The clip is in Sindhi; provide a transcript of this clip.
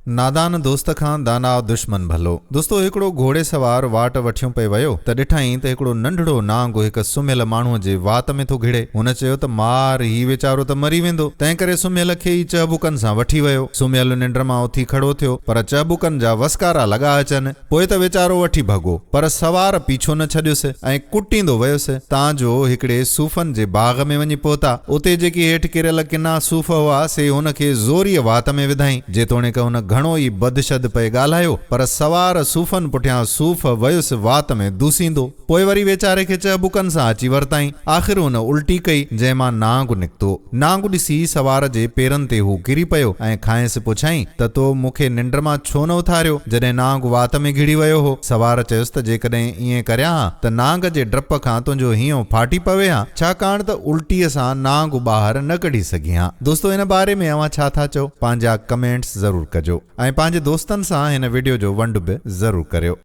نادان دوست کان داناء دشمن ڀلو. دوستو هڪڙو گهوڙي سوار واٽ وٺيون پئي ويو ته ڏٺائين ته هڪڙو ننڍڙو نانگ هڪ سمهيل ماڻهوء جي وات ۾ ٿو گهڙي. هن چيو ته مار هي ويچارو ته مري ويندو. تنهنڪري سمهيل کي ئي چهبڪن سان وٺي ويو. سمهيل ننڊ مان اٿي کڙو ٿيو پر چهبڪن جا وسڪارا لڳا اچن. پوء ته ويچارو وٺي ڀڳو پر سوار پيڇو نه ڇڏيس ۽ ڪٽيندو ويس تان جو هڪڙي صوفن جي باغ ۾ وڃي پهتا. اتي جيڪي هيٺ ڪريل ڪنا صوف هئا سي هن کي زوريء وات ۾ وڌائين. جيتوڻيڪ هن گهڻو ئي بدشد پئي ڳالهايو پر سوار صوفن پٺيان صوف ويس وات ۾ دوسيندو. پوء وري ويچاري کي چهبڪن سان اچي ورتائين. آخر هن الٽي ڪئي، جنهن مان نانگ نڪتو. نانگ ڏسي سوار جي پيرن تي هو ڪري پيو ۽ کانئس پڇيائين ته تو مون کي ننڊ مان ڇو نه اٿاريو، جڏهن نانگ وات ۾ گهڙي ويو هو؟ سوار چيس ته جيڪڏهن ائين ڪريان ها ته نانگ جي ڊپ کان تنهنجو هينئون ڦاٽي پوي ها، ڇاڪاڻ ته الٽيء سان نانگ ٻاهر نه ڪڍي سگهين ها. دوستو ان باري ۾ اوهان ڇا ٿا چئو؟ پنهنجا ڪمينٽس ضرور ڪجو ۽ پنهنجي دوستن سان هن وڊيو جو ونڊ به ضرور ڪريو.